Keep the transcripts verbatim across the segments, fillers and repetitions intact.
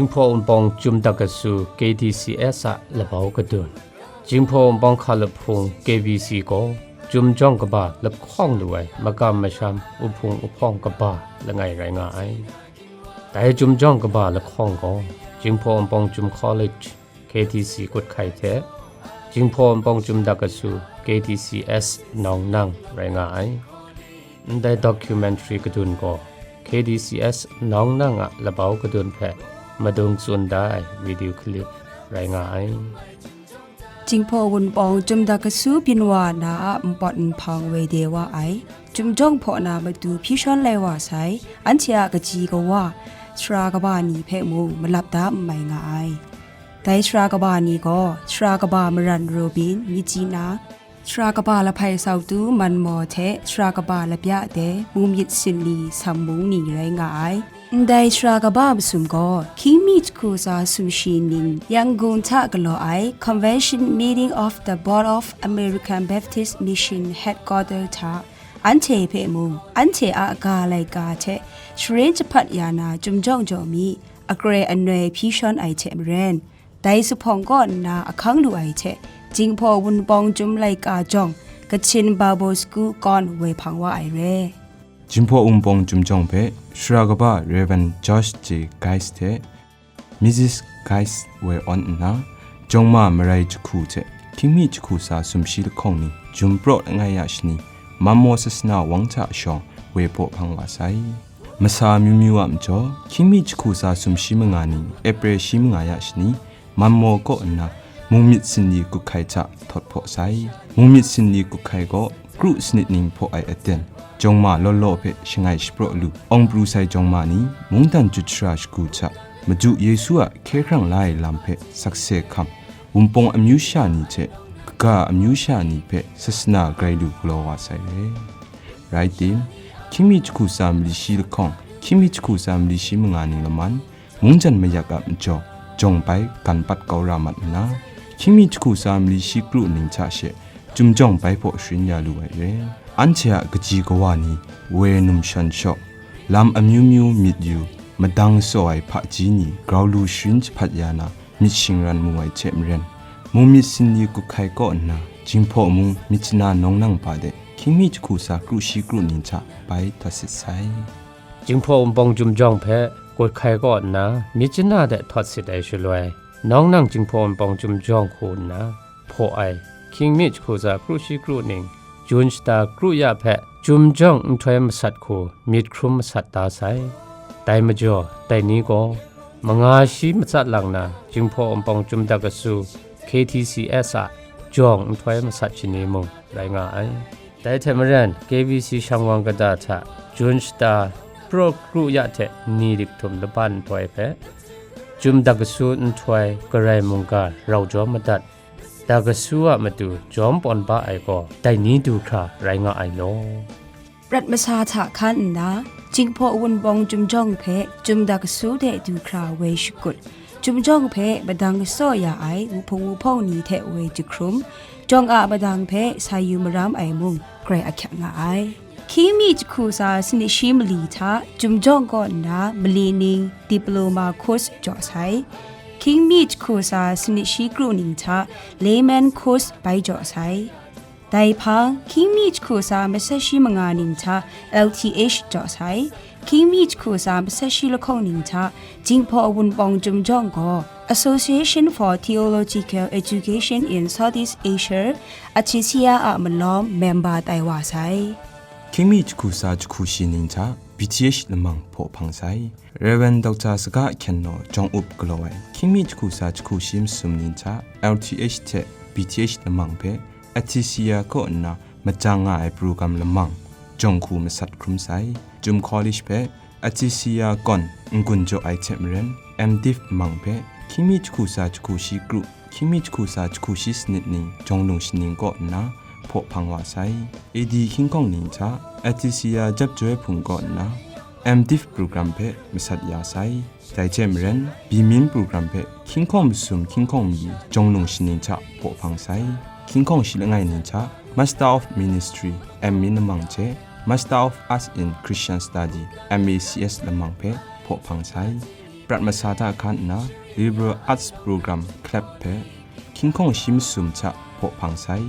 Hpaw Wunpawng Chyum Dak Kasu K D C S a labau kadun. Jinghpaw Wunpawng Hkalup Hpung K B C gaw Chyum Jawng Kaba lahkawng lu ai makam masham uhpung uhpawng kaba langai rai nga ai. Dai Chyum Jawng Kaba lahkawng gaw Jinghpaw Wunpawng Chyum College K T C kut hkai hte Jinghpaw Wunpawng Chyum Dak Kasu K T C S Nawng Nang rai nga ai. Ndai documentary kadun gaw K D C S Nawng Nang a labau kadun hpe madung tsun da ai video clip rai nga ai. Jinghpaw Wunpawng Chyum Dak Kasu byin wa na a npawt nhpang woi de wa ai. Chyum Jawng hpaw na matu hpyi shawn lai wa sai, anhte a kaji kawa, sara kaba ni hpe mung malap da n mai nga ai. Dai sara kaba ni gaw, sara kaba Maran Robin, Myitkyina, sara kaba Lahpai Sautu Manmaw hte sara kaba Labya de Mungmyit Sinli Sammung ni rai nga ai. Ndai sara kaba masum gaw, Hkying mi jahku tsa sumshi ning Yangon hta galaw ai Convention Meeting of the Board of American Baptist Mission Headquarter hta anhte hpe mung, anhte a ga laika hte sharin jahpat ya na Chyum Jawng jaw mi, akre anoi hpyi shawn ai hte maren, dai zuphpawng kaw nna ahkang lu ai hte, Jinghpaw Wunpawng Chyum laika jawng, Kachin Bible School kawn woi hpang wa ai re. Jinghpaw Wunpawng Chyum Jawng hpe Sara Kaba Rev. George J. Geis hte Missus Geis woi awn nna, jawng ma marai jahku hte hkying mi jahku tsa sumshi lahkawng ni, Jum praw langai ya shani, Manmaw Sasana Wang hta shawng woi hpaw hpang wa sai. Masa amyu myu a majaw, hkying mi jahku tsa sumshi manga ni, April shi manga ya shani, Manmaw kaw nna, Mungmyit Sinli kut hkai hta htawt hpaw sai. Mungmyit Sinli kut hkai gaw, kru sanit ning hpaw ai aten, jawng ma law law hpe shangai shapraw lu, awng pru sai jawng ma ni, mungdan jut shara shagu hta, maju Yesu a hkye hkrang la ai lam hpe sakse hkam, Wunpawng amyu sha ni hte kaga amyu sha ni hpe sasana grai lu galaw wa sai re. Rai tim, hkying mi jahku tsa mali shi lahkawng, hkying mi jahku tsa mali shi manga ning laman, mungjan mayak a majaw, jawng bai gan pat kau ra mat nna, hkying mi jahku tsa mali shi kru ning hta she, Chyum Jawng bai hpaw sharin ya lu ai re. Anhte a kaji kawa ni, woi num shan shaw, lam amyu myu myit yu, madang tsaw ai hpaji ni grau lu sharin jahpat ya na, myit shingran mu ai hte maren, Mungmyit Sinli kut hkai kaw nna, Jinghpaw mung Myitkyina Nawng Nang hpa de hkying mi jahku tsa kru shi kru ning hta bai htawt sit sai. Jinghpaw Wunpawng Chyum Jawng hpe kut hkai kaw nna, Myitkyina de htawt sit ai shaloi, Nawng Nang Jinghpaw Wunpawng Chyum Jawng hku nna hpaw ai, hkying mi jahku tsa kru shi kru ning, Jun shata kru ya hpe Chyum Jawng nhtoi masat hku myit hkrum masat da sai. Dai majaw, dai ni gaw, manga shi matsat lang na, Jinghpaw Wunpawng Chyum Dak Kasu K T C S a jawng nhtoi masat shani mung rai nga ai. Dai hte maren, K B C shangwang kata hta Jun shata praw kru ya hte ni lik htum laban nhtoi hpe, Chyum Dak Kasu nhtoi garai mungga rau jawm madat, Dak Kasu a matu jawm pawn ba ai gaw dai ni du hkra rai nga ai law. Prat masa hta hkan nna, Jinghpaw Wunpawng Chyum Jawng hpe Chyum Dak Kasu de du hkra woi shakut, Chyum Jawng hpe madang tsaw ya ai wuhpung wuhpawng ni hte woi jahkrum, jawng a madang hpe sa yu maram ai mung grai ahkyak nga ai. Hkying mi jahku tsa sanit shi mali hta Chyum Jawng kaw nna mali ning diploma course jaw sai. Hkying mi jahku tsa sanit shi kru ning hta layman course bai jaw sai. Dai hpang, hkying mi jahku tsa masat shi manga ning hta L T H jaw sai. Hkying mi jahku tsa masat shi lahkawng ning hta Jinghpaw Wunpawng Chyum Jawng gaw Association for Theological Education in Southeast Asia, ATHESEA a malawm memba tai wa sai. Hkying mi jahku tsa jahku shi ning hta B T H lamang hpaw hpang sai. Rev. Doctor Saga Hkyen Naw jawng up galaw ai hkying mi jahku tsa jahku shi masum ning hta L T H hte B T H lamang hpe ATHESEA kaw nna majang nga ai program lamang jawng hku masat hkrum sai. Chyum College hpe ATHESEA kawn n-gun jaw ai hte maren, M.Div lamang hpe hkying mi jahku tsa jahku shi kru, hkying mi jahku tsa jahku shi sanit ning jawng lung shaning kaw nna hpaw hpang wa sai. A D hkying hkawng ning hta ATHESEA jap joi hpung kaw nna M.Div program hpe masat ya sai. Dai hte maren, Bmin program hpe hkying hkawng masum hkying hkawng mi jawng lung shaning hta hpaw hpang sai. Hkying hkawng shi langai ning hta Master of Ministry, M.Min lamang hte Master of Arts in Christian Study, M A C S lamang hpe hpaw hpang sai. prat masa hta hkan nna, Liberal Arts Program Club hpe hkying hkawng shi masum hta hpaw hpang sai.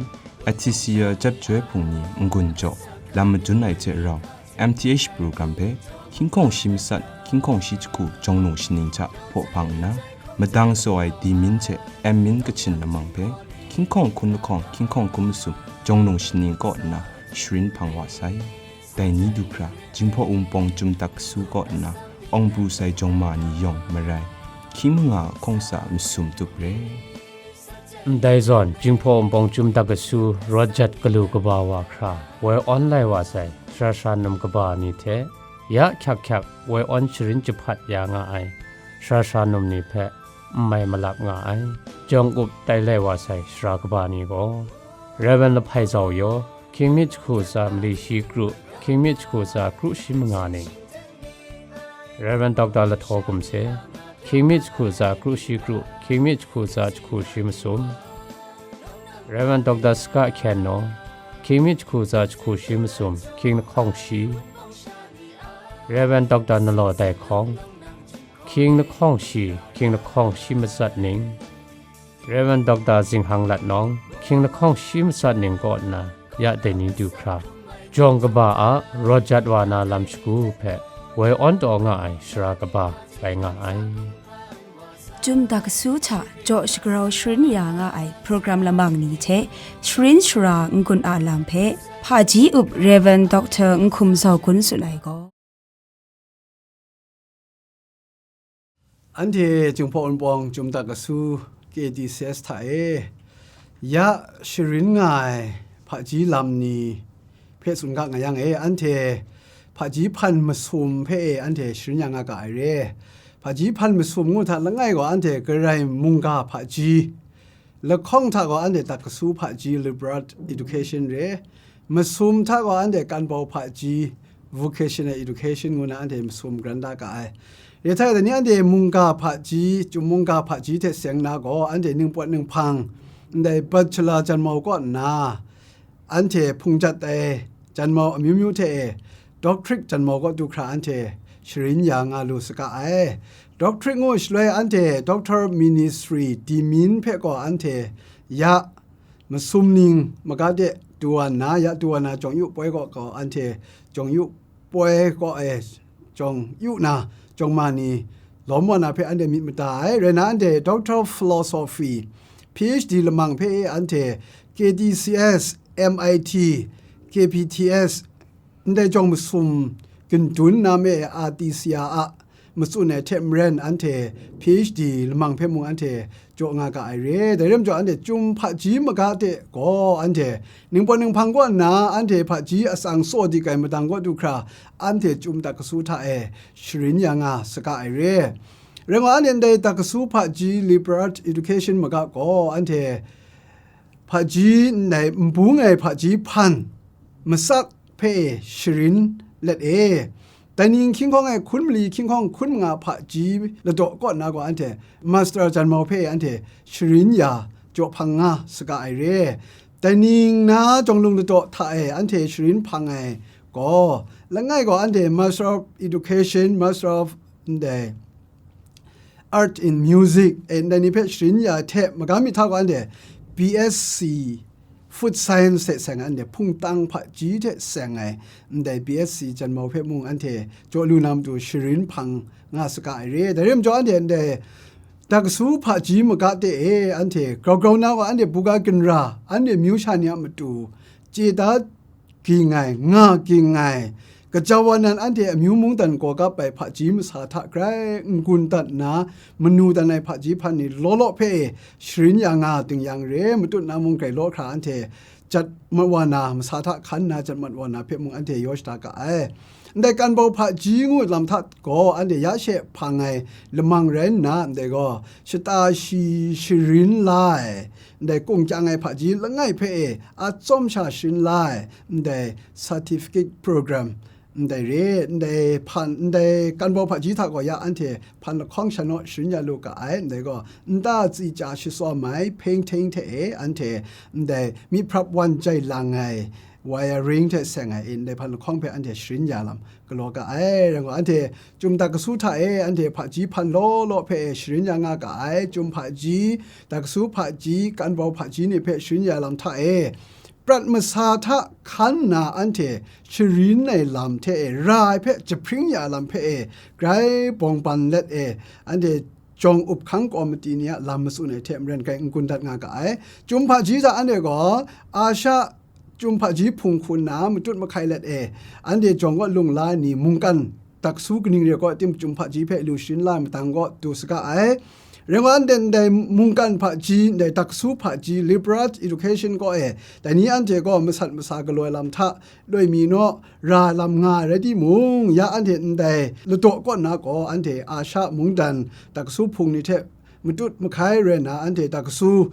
Athesia jat joi hpung ni n-gun jaw lam madun ai hte rau, M T H program hpe hkying hkawng shi matsat, hkying hkawng shi jahku jawng lung shaning hta hpaw hpang nna, madang tsaw ai di min hte M min Kachin lamang hpe hkying hkawng hkun lahkawng, hkying hkawng hkun masum jawng lung shaning kaw nna sharin hpang wa sai. Dai ni du hkra, Jinghpaw Wunpawng Chyum Tak Kasu kaw nna awng pru sai jawng ma ni yawng marai, hkying manga hkawng sa masum tup re. Ndai zawn, Jinghpaw Wunpawng Chyum Tak Kasu rawt jat galu kaba wa hkra, woi awn lai wa sai, sara sara num kaba ni hte, ya hkyak hkyak woi awn sharin jahpat ya nga ai, sara sara num ni hpe, n mai malap nga ai, jawng up tai lai wa sai, sara kaba ni gaw, Rev. Lahpai Zau Yaw, hkying myit jahku tsa mali shi kru, hkying myit jahku tsa kru shi manga ning, Rev. Doctor Lahtaw Gumse, hkying myit jahku tsa kru shi kru, hkying myit jahku tsa jahku shi masum, Rev. Doctor Saka Hkyen Naw, hkying myit jahku tsa jahku shi masum, hkying lahkawng shi, Rev. Doctor Nalaw Dai Hkawng, hkying lahkawng shi, hkying lahkawng shi matsat ning, Rev. Doctor Zinghang Lat Nawng, hkying lahkawng shi matsat ning kaw nna, ya dai ni du hkra, jawng kaba a rawt jat wa na lam shagu hpe woi awn taw nga ai sara kaba rai nga ai. Chyum Tak Kasu hta jaw shagrau sharin ya nga ai program lamang ni hte sharin shara n-gun a lam hpe, hpaji up Rev. Doctor Nhkum Zau Gun tsun ai gaw, Anhte Jinghpaw Wunpawng Chyum Tak Kasu K T C S hta e, ya sharin nga ai hpaji lam ni hpe tsun ga nga yang e, anhte hpaji hpan masum hpe e anhte sharin ya nga ga ai re. Hpaji hpan masum ngu hta langai gaw anhte garai mungga hpaji, lahkawng hta gaw anhte tak kasu hpaji, liberal education re, masum hta gaw anhte kanbau hpaji, vocational education ngu na anhte masum garan da ga ai. Re hta e, dai ni anhte mungga hpaji, chyum mungga hpaji hte seng na gaw, anhte ningpawt ninghpang, ndai bachelor janmau kaw nna, anhte hpung jat ai janmau amyu myu hte e, doctorate janmau kaw du hkra anhte sharin ya nga lu saga ai. Doctorate ngu shaloi anhte doctor ministry di min hpe gaw anhte ya masum ning maga de du wa nna, ya du wa na jawng yu poi kaw gaw anhte jawng yu poi kaw e jawng yu na, jawng ma ni lawm wa na hpe anhte myit mada ai. Rai na, anhte Doctor of Philosophy, P H D lamang hpe anhte K T C S, M I T, K P T S, ndai jawng masum gindun na me R T C R a matsun ai hte maren, anhte P H D lamang hpe mung anhte jaw nga ga ai re. Dai rai majaw, anhte chyum hpaji maga de gaw, anhte ningpawt ninghpang kaw nna, anhte hpaji atsang tsaw dik ai madang kaw du hkra, anhte chyum tak kasu hta e sharin ya nga saga ai re. Rai nga, anhte ndai tak kasu hpaji, liberal education maga gaw, anhte hpaji ndai nbung ai hpaji hpan masak hpe sharin let e. Dai ning hkying hkawng e hkun mali, hkying hkawng hkun manga hpaji ladaw kaw nna gaw, anhte master janmau hpe anhte sharin ya jaw hpang nga saga ai re. Dai ning na jawng lung ladaw hta e anhte sharin hpang ai gaw, langai gaw anhte Master of Education, Master of ndai Art in Music, e, ndai ni hpe sharin ya ai hte, magam myit hta gaw anhte B S C Food Science hte seng ai, anhte hpungtang hpaji hte seng ai, ndai B S C janmau hpe mung anhte jaw lu na matu sharin hpang nga saga ai re. Dai rai majaw, anhte ndai tak kasu hpaji maga de e, anhte grau grau na gaw, anhte buga ginra, anhte myu sha ni a matu chye da ging ai, nga ging ai, kajau wa nan anhte amyu mungdan gaw gap ai hpaji masa hta grai n-gun dat nna, manu dan ai hpaji hpan ni law law hpe e sharin ya nga ding yang re, matut na mung grai law hkra anhte jat mat wa na, masa hta hkan nna jat mat wa na hpe mung anhte yaw shada ga ai. Ndai kanbau hpaji ngu lam hta gaw, anhte ya she hpang ai lamang rai nna, ndai gaw shata shi sharin la ai, ndai kung kyang ai hpaji langai hpe e a tsawm sha sharin la ai, ndai certificate program, ndai re, ndai hpan, ndai kanbau hpaji hta gaw ya anhte hpan lahkawng sha naw sharin ya lu ga ai, ndai gaw nta tsi chya shatsawm ai hpeng hteng hte e anhte ndai myit hprap wan jai lang ai, wiring hte seng ai e, ndai hpan lahkawng hpe anhte sharin ya lam galaw ga ai. Rai ngai, anhte chyum dak kasu hta e, anhte hpaji hpan law law hpe e sharin ya nga ga ai. Chyum hpaji, dak kasu hpaji, kan bau hpaji ni hpe sharin ya lam hta e, prat masa hta hkan nna anhte sharin ai lam hte e, ra ai hpe jahpring ya lam hpe e, grai bawng ban let e, anhte jawng up hkang kawmiti ni a lam matsun ai hte maren grai n-gun dat nga ga ai. Chyum hpaji hta anhte gaw, Asha chyum hpaji hpung hku nna matut mahkai let e, anhte jawng kaw lung la ai ni mungkan dak kasu kaning re kaw tim chyum hpaji hpe lu sharin la ai madang kaw du saga ai. Rai ngai, anhte ndai mungkan hpaji, ndai dak kasu hpaji, liberal education kaw e, dai ni anhte gaw masat masa galaw ai lam hta loi mi naw ra ai lam nga ai rai timung, ya anhte ndai ladaw kaw na gaw, anhte Asha mungdan dak kasu hpung ni hte matut mahkai rai nna, anhte dak kasu,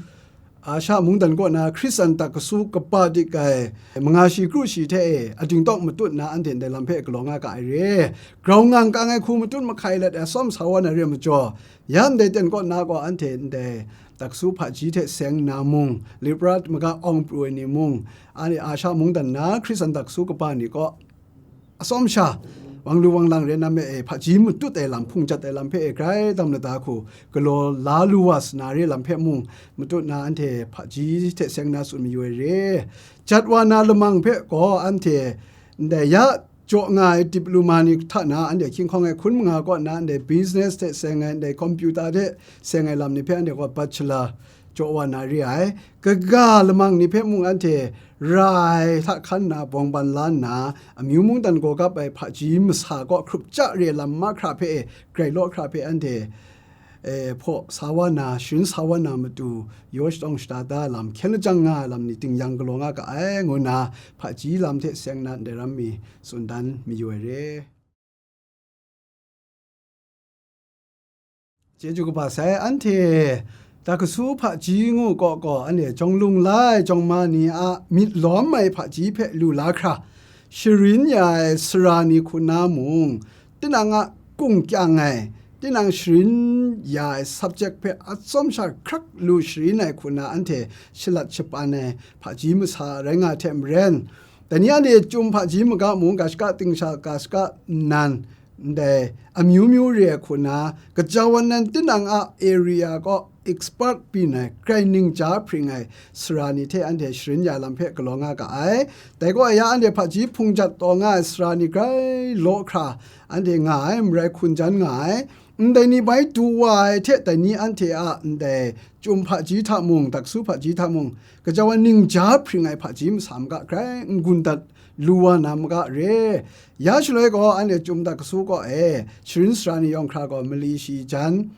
Asha mungdan kaw na Hkristan dak kasu kaba dik ai manga shi kru shi hte e, ading tawk matut nna anhte ndai lam hpe galaw nga ga ai re. Grau ngang kang ai hku matut mahkai let ai atsawm sa wa na re ai majaw, ya ndai ten kaw na gaw, anhte ndai dak kasu hpaji hte seng nna mung, liberal maga awng pru ai ni mung, anhte Asha mungdan na Hkristan dak kasu kaba ni kaw, atsawm sha, wang lu wang lang rai na me e, hpaji matut ai lam, hpung jat ai lam hpe e, grai dam lada hku galaw la lu wa sa na re lam hpe mung, matut na anhte hpaji hte seng na tsun mayu ai re. Jat wa na lamang hpe gaw anhte ndai ya jaw nga ai diploma ni hta na, anhte hkying hkawng e hkun manga kaw na, ndai business hte seng ai, ndai computer hte seng ai lam ni hpe anhte gaw bachelor jaw wa na re ai. Kaga lamang ni hpe mung anhte ra ai hta hkan nna bawng ban la nna, amyu mungdan gaw gap ai hpaji masa kaw hkrup ja re ai lam mahkra hpe e, grai law hkra hpe anhte, e, hpaw sa wa na, sharin sa wa na matu, yaw shatawng shada da ai lam, hkyen lajang nga ai lam ni ting yang galaw nga ga ai, ngu nna hpaji lam hte seng na ndai ram mi tsun dan mayu ai re. Chyeju kaba sai, anhte dak kasu hpaji ngu kaw kaw, anhte jawng lung la ai jawng ma ni a myit lawm ai hpaji hpe lu la hkra, sharin ya ai sara ni hku na mung, tinang a kung kyang ai, tinang sharin ya ai subject hpe atsawm sha hkrak lu sharin ai hku na anhte shalat shapan ai hpaji masa rai nga hte maren, dai ni anhte chyum hpaji maga mung, ga shaka ting sha ga shaka nnan, ndai amyu myu re ai hku na, gaja wan nan tinang a area kaw expert byin ai, grai ningja hpring ai sara ni hte anhte sharin ya lam hpe galaw nga ga ai. Dai gaw ya anhte hpaji hpung jat taw nga ai sara ni grai law hkra anhte nga ai, marai hkun jan nga ai. Ndai ni bai du wa ai hte dai ni anhte a ndai chyum hpaji hta mung, dak kasu hpaji hta mung, gaja wan ningja hpring ai hpaji masa maga grai n-gun dat lu wa na maga re. Ya shaloi gaw, anhte chyum dak kasu kaw e, sharin sara ni yawng hkra gaw mali shi jan,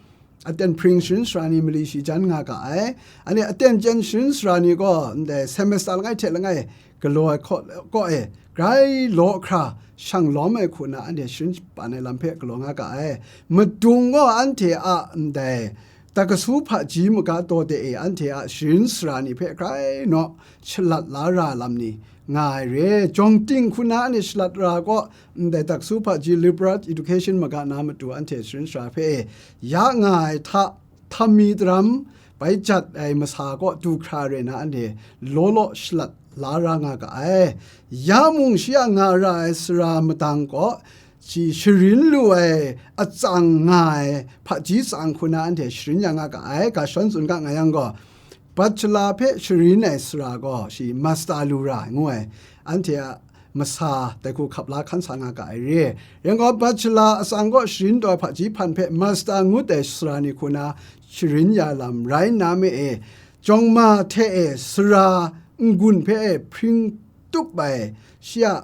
aten hpring sharin sara ni mali shi jan nga ga ai. Anhte aten chyen sharin sara ni gaw, ndai semester langai hte langai galaw ai hkaw, kaw e, grai law hkra shang lawm ai hku na, anhte sharin shapan ai lam hpe galaw nga ga ai. Madung gaw anhte a ndai dak kasu hpaji maga taw de e, anhte a sharin sara ni hpe grai naw shalat la ra lam ni nga ai re. Jawng ting hku na anhte shalat ra gaw, ndai dak kasu hpaji liberal education maga na matu anhte sharin sara hpe e, ya nga ai hta, htam mi daram bai jat ai masa kaw du hkra re na anhte law law shalat la ra nga ga ai. Ya mung shi a nga ra ai sara madang kaw, shi sharin lu ai atsang nga ai hpaji tsang hku na anhte sharin ya nga ga ai. Ga shawn tsun ga nga yang gaw, bachelor hpe sharin ai sara gaw shi master lu ra ai ngu ai, anhte a masa dai hku hkap la hkan sa nga ga ai re. Rai ngai gaw, bachelor atsang kaw sharin taw ai hpaji hpan hpe master ngut ai sara ni hku na sharin ya lam rai nna me e, jawng ma hte e sara n-gun hpe e hpring tup ai shi a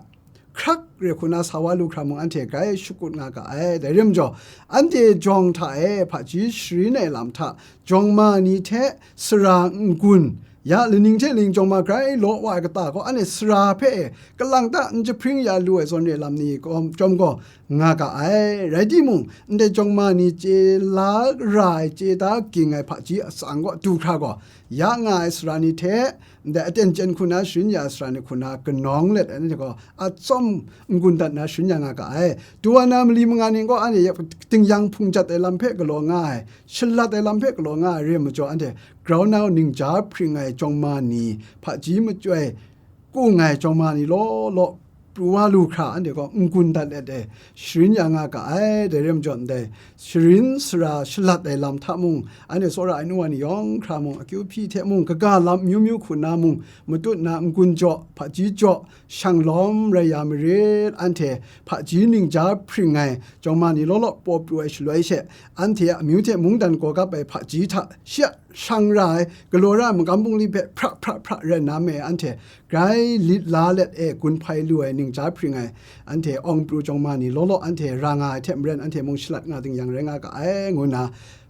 hkrak re hku na sa wa lu hkra mung, anhte grai shakut nga ga ai. Dai re majaw, anhte jawng hta e hpaji sharin ai lam hta, jawng ma ni hte sara n-gun, ya laning hte laning jawng ma grai law wa ai kata gaw, anhte sara hpe e kalang ta n jahpring ya lu ai zawn re lam ni gaw, chyawm gaw nga ga ai. Rai timung, ndai jawng ma ni chye la ra ai, chye da ging ai hpaji atsang gaw du hkra gaw, ya nga ai sara ni hte, ndai aten chyen hku na sharin ya ai sara ni hku na kanawng let ai, anhte gaw atsawm n-gun dat na sharin ya nga ga ai. Du wa na mali manga ni gaw, anhte ting yang hpung jat ai lam hpe galaw nga ai, shalat ai lam hpe galaw nga ai re majaw, anhte grau na ningja hpring ai jawng ma ni hpaji machyoi kung ai jawng ma ni law law pru wa lu hkra, anhte gaw n-gun dat let ai, sharin ya nga ga ai. Dai rai majaw ndai sharin sara shalat ai lam hta mung, anhte tsawra ai nu wa ni yawng hkra mung, akyu hpyi hte mung, kaga lam amyu myu hku na mung, matut na n-gun jaw, hpaji jaw, shang lawm rai ya marit, anhte hpaji ningja hpring ai jawng ma ni law law paw pru ai shaloi she, anhte a amyu hte mungdan gaw gap ai hpaji hta shi a shang ra ai, galaw ra ai magam bungli hpe hpra hpra hpra rai nna me, anhte grai lit la let e gun hpai lu ai ningja hpring ai, anhte awng pru jawng ma ni law law anhte ra nga ai hte maren, anhte mung shalat nga ding yang rai nga ga ai, ngu nna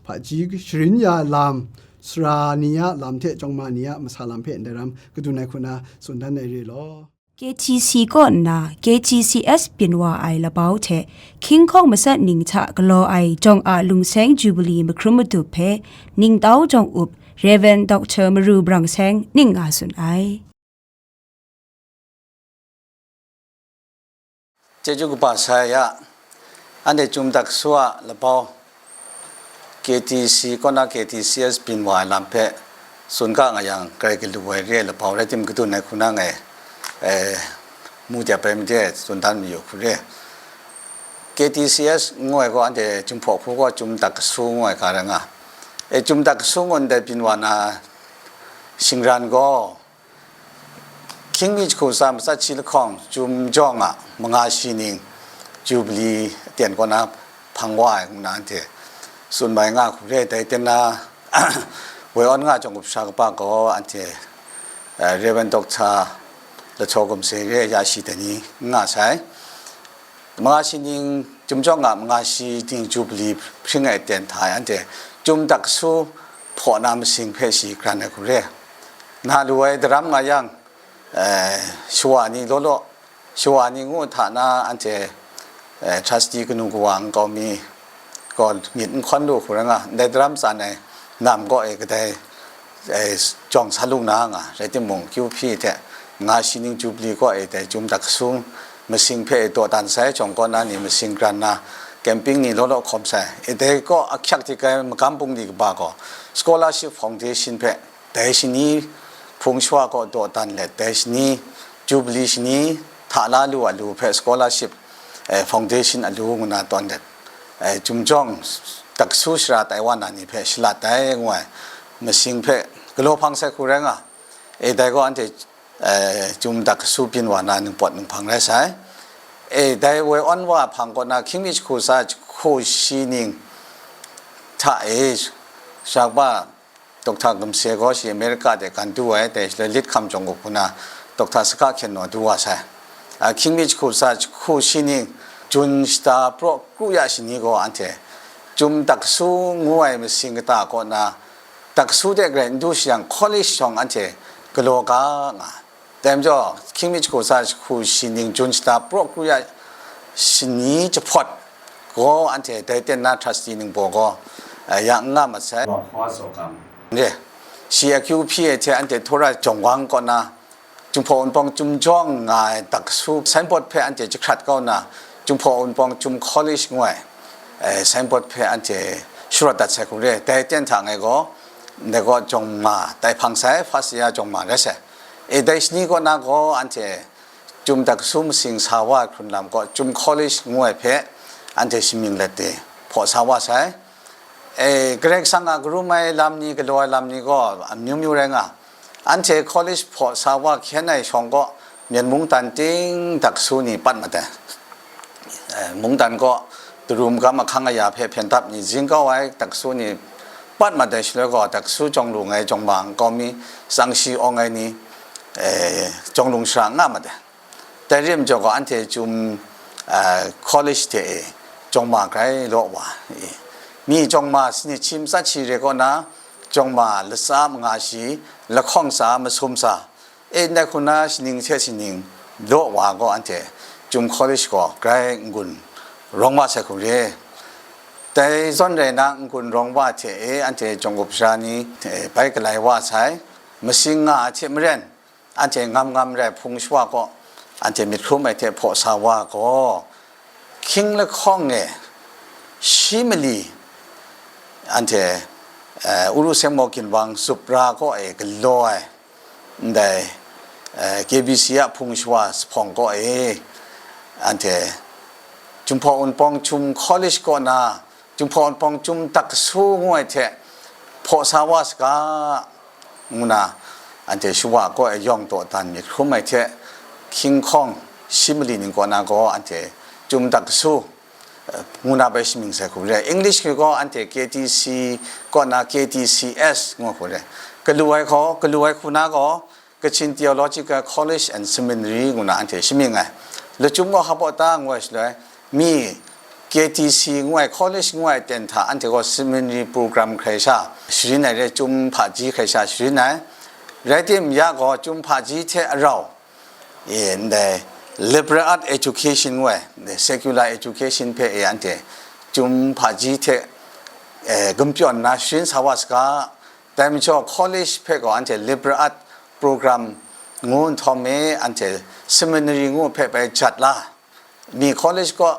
hpaji sharin ya lam, sara ni a lam hte jawng ma ni a masa lam hpe ndai ram kadun ai hku na tsun dan ai re law. K T C kaw nna K T C S byin wa ai labau hte hkying hkawng matsat ning hta galaw ai jawng a lungseng Jubilee mahkrum madup hpe ningtau jawng up Rev. Doctor Maru Brang Seng ning nga tsun ai. Chyeju kaba sai ya, anhte Chyum Daksu a labau, K T C kaw na K T C S byin wa ai lam hpe tsun ga nga yang, grai galu ai re ai labau rai tim, kadun ai hku na ngai, eh, mu de bai made tsun dan mayu hku re. K T C S ngu ai gaw, anhte Chyum hpaw hku gaw Chyum Daksu ngu ai ga rai nga. E, Chyum Daksu ngu ndai byin wa na shingran gaw, Hkying mi jahku tsa matsat shi lahkawng, Chyum jawng a manga shi ning, Jubilee aten kaw na hpang wa ai ngu na anhte tsun mai nga hku re. Dai ten na, woi awn nga jawng, gumsha kaba gaw anhte, eh, Rev. Doctor Lahtsaw Gumse re ya shi dai ni n nga sai. Manga shi ning, Chyum jawng a manga shi ning Jubilee hpring ai aten hta e, anhte Chyum Daksu hpaw na masing hpe shi kran ai hku re. Na lu ai daram nga yang, eh, shawa ni law law, shawa ni ngu hta na anhte, eh, trustee kanu kawa nkau mi gaw myit n hkawn lu hku rai nga, ndai daram tsan ai nam kaw e kadai, eh, jawng sa lu na nga, rai timung, kyu hpyi hte nga shi ning Jubilee kaw e dai Chyum Daksu masing hpe dawdan sai jawng kaw na ni masing kran na, camping ni law law hkawm sai. E dai kaw ahkyak hte kai magam bungli kaba gaw, Scholarship Foundation hpe dai shani hpung shawa kaw dawdan let, dai shani Jubilee shani hta la lu a lu hpe scholarship, eh, foundation a lu ngu na tawn let, eh, Chyum jawng Daksu shara tai wa na ni hpe shalat ai ngu ai masing hpe galaw hpang sai hku rai nga. E dai gaw anhte, eh, Chyum Daksu byin wa na ningpawt ninghpang rai sai. E dai woi awn wa hpang kaw na hkying mi jahku tsa jahku shi ning hta e, shabba Doctor Gumse gaw shi America de gan du ai, dai shaloi lit hkam jawng gup hku na Doctor Saka Hkyen Naw du wa sai. A, hkying mi jahku tsa jahku shi ning, Jun shata praw kru ya shani gaw anhte Chyum Daksu ngu ai masing kata kaw na, Daksu de garai n du shayang, college shawng anhte galaw ga nga. Dai majaw, hkying mi jahku tsa jahku shi ning, Jun shata praw kru ya shani jahpawt gaw, anhte dai ten na trustee ningbaw gaw, eh, ya n nga mat sai. Re, shi akyu hpyi ai hte anhte Tora Jawng Wang kaw na, Chyum hpaw wunpawng Chyum jawng nga ai Daksu signboard hpe anhte jahkrat kau nna, Chyum hpaw wunpawng Chyum College ngu ai, eh, signboard hpe anhte sharawt dat sai hku re. Dai ten hta ngai gaw, ndai gaw jawng ma tai hpang sai, first year jawng ma rai sai. E, dai shani kaw na gaw, anhte Chyum Daksu masing sa wa ai hkrun lam kaw, Chyum College ngu ai hpe anhte shamying let de hpaw sa wa sai. E, Karai Kasang a karum ai lam ni, galaw ai lam ni gaw amyu myu rai nga. Anhte college hpaw sa wa hkyen ai shawng kaw, Myen mungdan ting Daksu ni pat mat ai. Eh, mungdan kaw, daru magam ahkang aya hpe hpyen dap ni zing kau ai Daksu ni pat mat ai shaloi gaw, Daksu jawng lu ai jawng ma nkau mi, tsang shi awng ai ni, eh, jawng lung shara nga mat ai. Dai rim jaw gaw, anhte Chyum, eh, college hte e jawng ma grai law wa, e, mi jawng ma sanit shi matsat shi re kaw na, jawng ma latsa manga shi, lahkawng tsa masum tsa, e, ndai hku na shaning hte shaning law wa gaw, anhte Chyum College gaw grai n-gun rawng wa sai hku re. Dai zawn rai na, n-gun rawng wa hte e, anhte jawng gup sara ni, e, bai galai wa sai, masing nga ai hte maren, anhte ngam ngam rai hpung shawa kaw, anhte myit hkrum ai hte hpaw sa wa gaw, hkying lahkawng e shi mali, anhte, eh, Uru Seng Maw Ginwang zup ra kaw e galaw ai, ndai, eh, K B C a hpung shawa zuphpawng kaw e, anhte Jinghpaw Wunpawng Chyum College kaw na Jinghpaw Wunpawng Chyum Dak Kasu ngu ai hte hpaw sa wa saga, ngu na anhte shawa kaw e yawng dawdan myit hkrum ai hte, hkying hkawng shi mali ning kaw na gaw anhte Chyum Dak Kasu, eh, ngu na bai shamying sai hku re. English hku gaw anhte K T C kaw na K T C S ngu hku re. Galu ai gaw, galu ai hku na gaw Kachin Theological College and Seminary ngu na anhte shamying ai. Lachyum gaw Hapawta ngu ai shaloi, mi K T C ngu ai college ngu ai ten hta anhte gaw seminary program hkrai sha sharin ai re, Chyum Hpaji hkrai sha sharin ai. Rai tim ya gaw Chyum Hpaji hte arau, e, ndai liberal art education ngu ai, ndai secular education hpe e anhte Chyum Hpaji hte, e, gumhpyawn nna sharin sa wa saga, dai majaw college hpe gaw anhte liberal art program ngu nhtawm e, anhte seminary ngu hpe bai jat la. Mi college gaw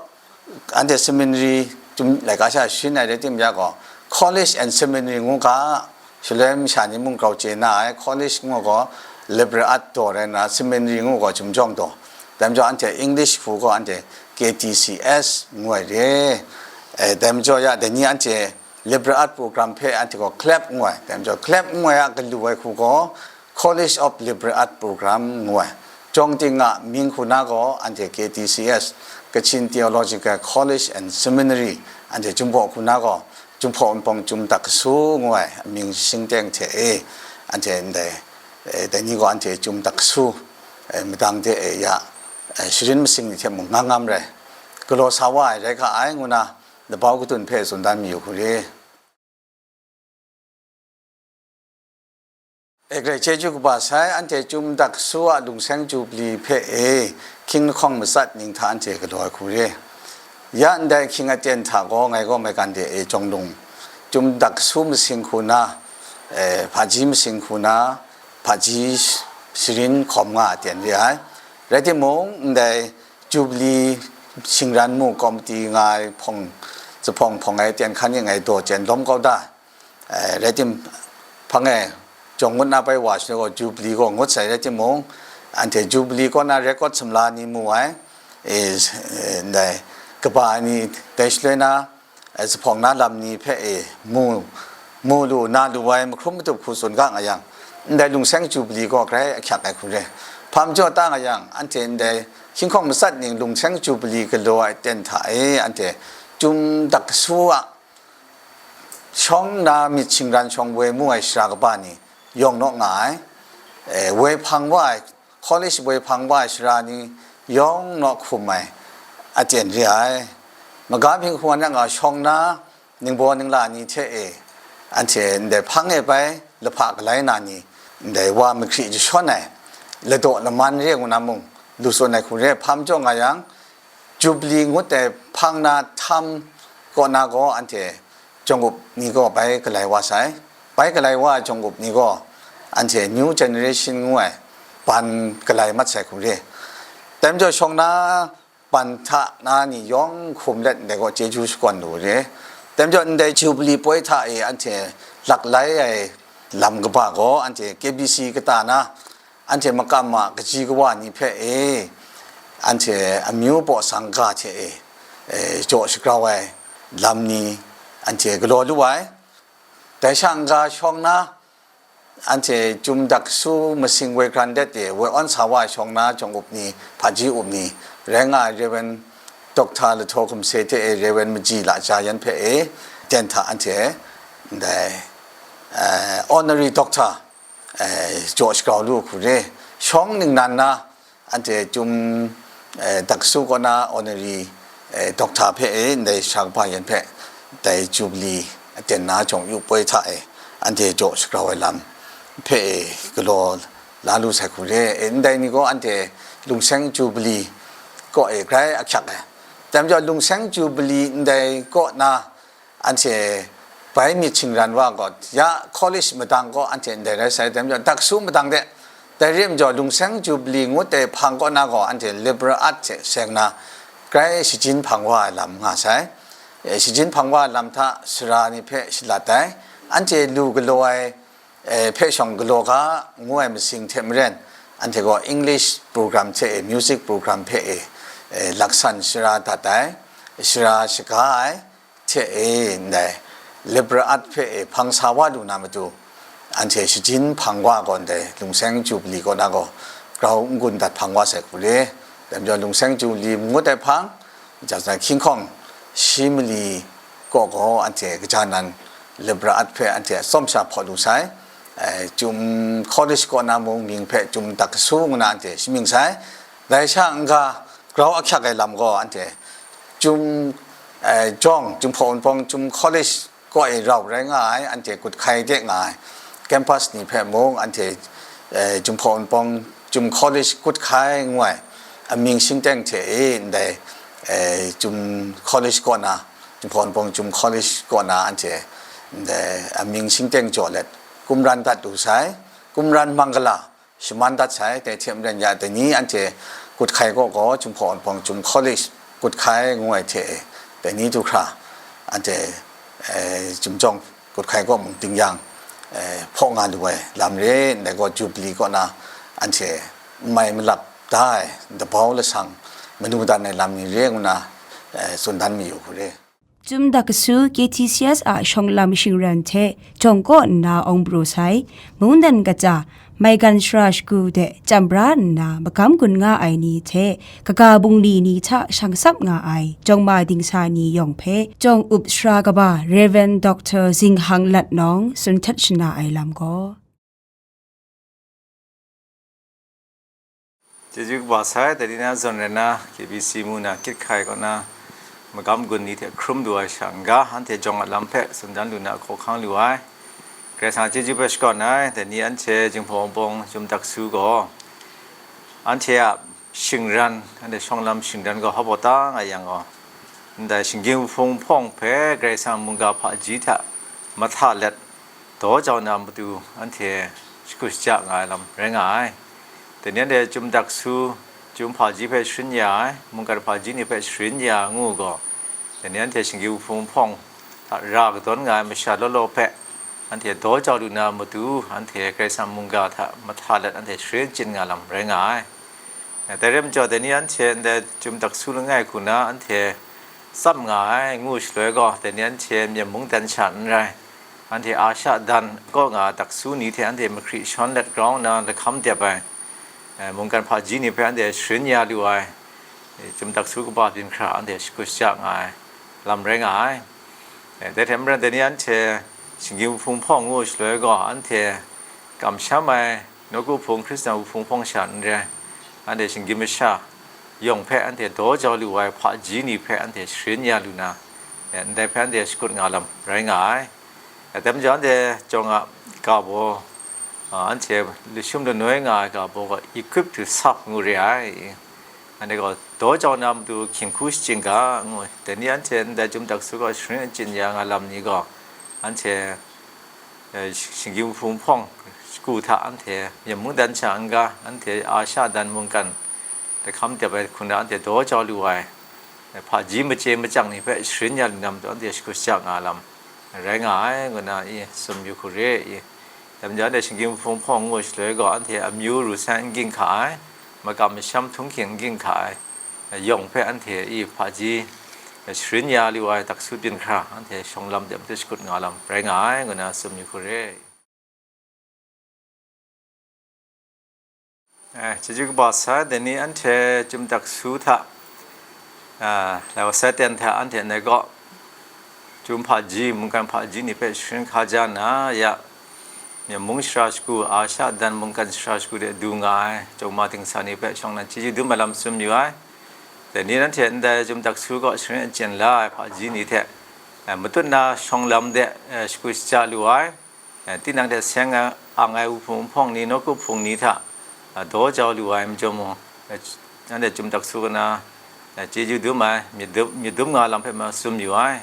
anhte seminary Chyum laika sha sharin ai rai tim ya gaw, college and seminary ngu ga, shaloi masha ni mung grau chye na ai, college ngu gaw liberal art daw rai nna, seminary ngu gaw Chyum Jawng daw. Dai majaw anhte English hku gaw anhte K T C S ngu ai re. Eh, dai majaw ya, dai ni anhte liberal art program hpe anhte gaw CLAP ngu ai. Dai majaw CLAP ngu ai a galu ai hku gaw College of Liberal Art Program ngu ai. Jawng ting a mying hku na gaw anhte K T C S, Kachin Theological College and Seminary, anhte Jinghpaw hku na gaw Jinghpaw Wunpawng Chyum Dak Kasu ngu ai amying shing teng hte e, anhte ndai, eh, dai ni gaw anhte Chyum Dak Kasu, eh, madang de e ya, eh, sharin masing ni hte mung ngam ngam rai, galaw sa wa ai rai ga ai ngu na, labau kadun hpe tsun dan mayu hku re. E, grai chyeju kaba sai, anhte Chyum Dak Kasu a lungseng Jubili hpe e, hkying lahkawng matsat ning hta anhte galaw ai hku re. Ya ndai hkying aten hta gaw ngai gaw maigan de e jawng lung, Chyum Dak Kasu masing hku na, e, hpaji masing hku na, hpaji sharin hkawm nga aten re ai. Rai timung, ndai Jubili shingran mu komiti nga ai hpawng, zuphpawng hpawng ai aten hkan e ngai daw chyen lawm kau da. Eh, rai tim, hpang e jawng ngut na bai wa shaloi gaw, Jubili gaw ngut sai rai timung, anhte Jubili kaw na record sumla ni mu ai, eh, eh, ndai kaba ai ni dai shaloi na, eh, zuphpawng na lam ni hpe, eh, mu, mu lu, na lu ai mahkrum matup hku tsun ga nga yang, ndai lungseng Jubili gaw grai ahkyak ai hku re. Hpa majaw ta nga yang, anhte ndai hkying hkawng matsat ning lungseng Jubili galaw ai ten hta e, anhte Chyum Dak Kasu a shawng na myit shingran shawng woi mu ai sara kaba ni yawng naw nga ai, e, woi hpang wa ai, college woi hpang wa ai sara ni yawng naw hkum ai aten re ai. Maga Byin hku wan yang gaw, shawng na ningbaw ningla ni hte e, anhte ndai hpang e bai lahpa galai na ni, ndai wa mahkri jashawn ai, ladaw laman re ngu na mung, lu tsun ai hku re, hpa majaw nga yang, Jubili ngut ai hpang na htam kaw na gaw, anhte jawng up ni gaw bai galai wa sai. Bai galai wa ai jawng up ni gaw, anhte New Generation ngu ai ban galai mat sai hku re. Dai majaw, shawng na ban hta na ni yawng hkum let ndai gaw chyeju shakawn lu re. Dai majaw, ndai Jubili poi hta e anhte laklai ai lam kaba gaw, anhte K B C kata na, anhte makam ma kaji kawa ni hpe e, anhte amyu baw sangga hte e, e, jaw shagrau ai lam ni anhte galaw lu ai. Dai sha n-ga shawng na, anhte Chyum Dak Kasu masing woi hkran dat e, woi awn sa wa ai shawng na jawng up ni, hpaji up ni, rai nga ai Reverend Doctor Lahtaw Hkum Se hte e, Reverend Maji Laja yan hpe e, ten hta anhte ndai, eh, Honorary Doctor, eh, jaw shagrau lu hku re. Shawng ningnan na, anhte Chyum, eh, Dak Kasu kaw na Honorary, eh, Doctor hpe e, ndai sara kaba yan hpe, dai Jubili aten na jawng yu poi hta e, anhte jaw shagrau ai lam hpe e, galaw la lu sai hku re. E, ndai ni gaw anhte lungseng Jubili kaw e grai ahkyak ai. Dai majaw, lungseng Jubili ndai kaw na, anhte bai myit shingran wa gaw, ya college madang gaw anhte ndai rai sai, dai majaw, Dak Kasu madang de, dai re majaw, lungseng Jubili ngut ai hpang kaw na gaw, anhte liberal art hte seng na, grai shajin hpang wa ai lam nga sai. E, shajin hpang wa ai lam hta sara ni hpe shalat ai, anhte lu galaw ai, e, hpe shawng galaw ga ngu ai masing hte maren, Anhte gaw English program hte e, music program hpe e, e, laksan shara dat ai, shara shaga ai hte e, ndai liberal art hpe e hpang sa wa lu na matu, anhte shajin hpang wa gaw ndai Lungseng Jubili kaw na gaw grau n-gun dat hpang wa sai hku re. Dai majaw Lungseng Jubili mangut ai hpang, Jazan hkying hkawng shi mali kaw gaw anhte kaja nan liberal art hpe anhte atsawm sha hpaw lu sai. E, Chyum College kaw na mung mying hpe Chyum Dak Kasu ngu na anhte shamying sai. Dai sha n-ga grau ahkyak ai lam gaw anhte Chyum, e, jawng, Chyum Hpaw Wunpawng Chyum College kaw e rau rai nga ai, anhte kut hkai de nga ai campus ni hpe mung anhte, e, Chyum Hpaw Wunpawng Chyum College kut hkai ngu ai amying shingteng hte e ndai, e, Chyum College kaw na, Chyum Hpaw Wunpawng Chyum College kaw na anhte ndai amying shingteng jaw let kumran dat lu sai, kumran manggala shaman dat sai. Dai hte maren ya dai ni anhte kut hkai kaw gaw Chyum Hpaw Wunpawng Chyum College kut hkai ngu ai hte e, dai ni du hkra anhte, e, Chyum jawng kut hkai kaw mung ding yang, e, hpaw nga lu ai lam re, ndai gaw Jubili kaw na anhte n mai malap da ai dabau lasang manu dan ai lam ni re ngu na, e, tsun dan mayu hku re. Chyum Dak Kasu K T C S a shawng lam shingran hte jawng kaw nna awng pru sai, mungdan kaja, maigan shara shagu de chyam bra nna magam gun nga ai ni hte kaga bungli ni hta shang sap nga ai jawng ma dingsa ni yawng hpe jawng up sara kaba Rev. Doctor Zinghang Lat Nawng tsun htet shana ai lam gaw. Chyeju kaba sai, dai ni na zawn rai na, K B C mu na, Kit Hkai kaw na, magam gun ni hte hkrum du ai sha n-ga, anhte jawng a lam hpe tsun dan lu na, hkaw hkang lu ai. Karai Kasang chyeju hpe shakawn ai, dai ni anhte Jinghpaw Wunpawng Chyum Dak Kasu gaw, anhte a shingran, anhte shawng lam shingran gaw hpa baw ta nga yang gaw, ndai shinggyim hpung hpawng hpe Karai Kasang mungga hpaji hta mahta let, daw jau na matu anhte shakut shaja nga ai lam rai nga ai. Dai ni anhte Chyum Dak Kasu, Chyum hpaji hpe sharin ya ai, mungkan hpaji ni hpe sharin ya ngu gaw, dai ni anhte shinggyim hpung hpawng hta ra kadawn nga ai masha law law hpe, anhte daw jau lu na matu, anhte Karai Kasang mungga hta mahta let anhte sharin chyin nga lam rai nga ai. Dai rai majaw, dai ni anhte ndai Chyum Dak Kasu langai hku na anhte tsap nga ai, ngu shaloi gaw, dai ni anhte Myen mungdan sha n rai, anhte Asha dan kaw nga Dak Kasu ni hte anhte mahkri shawn let grau nna lahkam dep ai, e, mungkan hpaji ni hpe anhte sharin ya lu ai, e, Chyum Dak Kasu kaba byin hkra anhte shakut shaja nga ai lam rai nga ai. E, dai hte maren, dai ni anhte shinggyim hpung hpawng ngu shaloi gaw, anhte kamsham ai nawku hpung Hkristan wuhpung hpawng sha n rai, anhte shinggyim masha yawng hpe anhte daw jau lu ai hpaji ni hpe anhte sharin ya lu na, e, ndai hpe anhte shakut nga lam rai nga ai. Dai majaw, anhte jawng a ga baw, a, anhte lashum lanoi nga ai ga baw gaw, equip to serve ngu re ai. Anhte gaw daw jau na matu hkying hku shachyen ga ngu, dai ni anhte ndai Chyum Dak Kasu gaw sharin achyin ya nga lam ni gaw, anhte, e, shinggyim hpung hpawng shagu hta anhte Myen mungdan sha n-ga, anhte Asha dan mungkan lahkam dep ai hku na anhte daw jau lu ai, e, hpaji machye machyang ni hpe sharin ya lu na matu anhte shakut shaja nga lam rai nga ai, ngu na i tsun yu hku re i. Dai majaw, anhte shinggyim hpung hpawng ngu shaloi gaw, anhte amyu ru sai n ging hka ai, makam masham htunghking n ging hka ai, yawng hpe anhte i hpaji sharin ya lu ai Dak Kasu byin hkra, anhte shawng lam de matu shakut nga lam rai nga ai, ngu na tsun yu hku re. Eh, chyeju kaba sai, dai ni anhte Chyum Dak Kasu hta, ah, lai wa sai ten hta anhte ndai gaw, Chyum hpaji, mungkan hpaji ni hpe sharin hkaja nna, ya, Myen mung shara shagu, Asha dan mungkan shara shagu de du nga ai, jawng ma dingsa ni hpe shawng nnan chyeju dum ai lam tsun yu ai. Dai ni anhte ndai Chyum Dak Kasu kaw sharin achyin la ai hpaji ni hte, eh, matut na shawng lam de, eh, shagu shaja lu ai. Eh, tinang hte seng ai, ang ai wuhpung wuhpawng ni, nawku hpung ni hta, ah, daw jau lu ai majaw mung, eh, anhte Chyum Dak Kasu kaw na, eh, chyeju dum ai, myit dum, myit dum nga lam hpe ma tsun yu ai.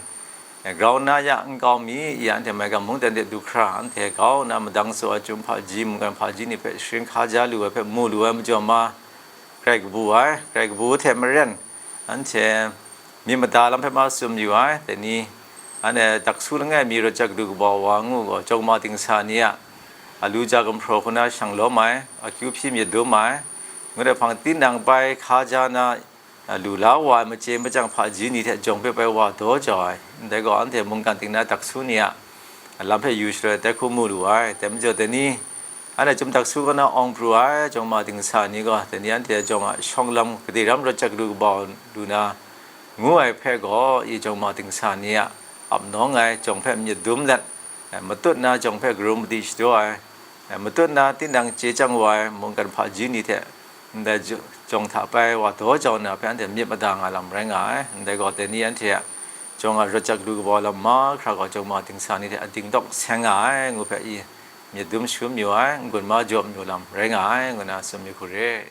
Eh, grau nna ya nkau mi, ya anhte maigan mungdan de du hkra, anhte grau nna madang tsaw ai Chyum hpaji, mungkan hpaji ni hpe sharin hkaja lu ai hpe mu lu ai majaw ma, grai kabu ai, grai kabu hte maren, anhte myit mada lam hpe ma tsun yu ai, dai ni, anhte Dak Kasu langai mi rawt jat kadu kaba wa ngu gaw, jawng ma dingsa ni a, a lu ja gumhpraw hku na shang lawm ai, akyu hpyi myit dum ai, ngut ai hpang tinang bai hka ja na, a, lu la wa ai machye machyang hpaji ni hte jawng hpe bai wa daw jau ai. Ndai gaw, anhte mungkan ting na daksu ni a lam hpe yu sharawt ai hku mu lu ai. Dai majaw, dai ni anhte chyum daksu kaw na awng pru ai jawng ma dingsa ni gaw, dai ni anhte jawng a shawng lam gade ram rawt jak lu kaba lu na ngu ai hpe gaw, i jawng ma dingsa ni a ap nawng ai jawng hpe myit dum let, e, matut na jawng hpe karum madi shadaw ai, e, matut na tinang chye chyang wa ai mungkan hpaji ni hte ndai ju-, jawng hta bai wa daw jau na hpe anhte myit mada nga lam rai nga ai. Ndai gaw, dai ni anhte a jawng a rawt jak lu kaba lam mahkra gaw, jawng ma dingsa ni hte ading dawk seng nga ai ngu hpe i myit dum shangun mayu ai, n-gun ma jaw mayu lam rai nga ai, ngu na tsun mi hku re.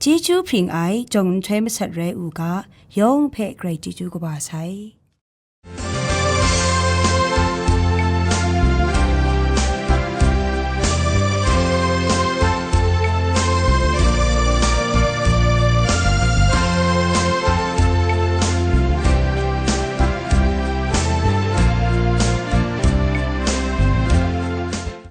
Chyeju hpring ai jawng nhtoi masat rai u ga, yawng hpe grai chyeju kaba sai.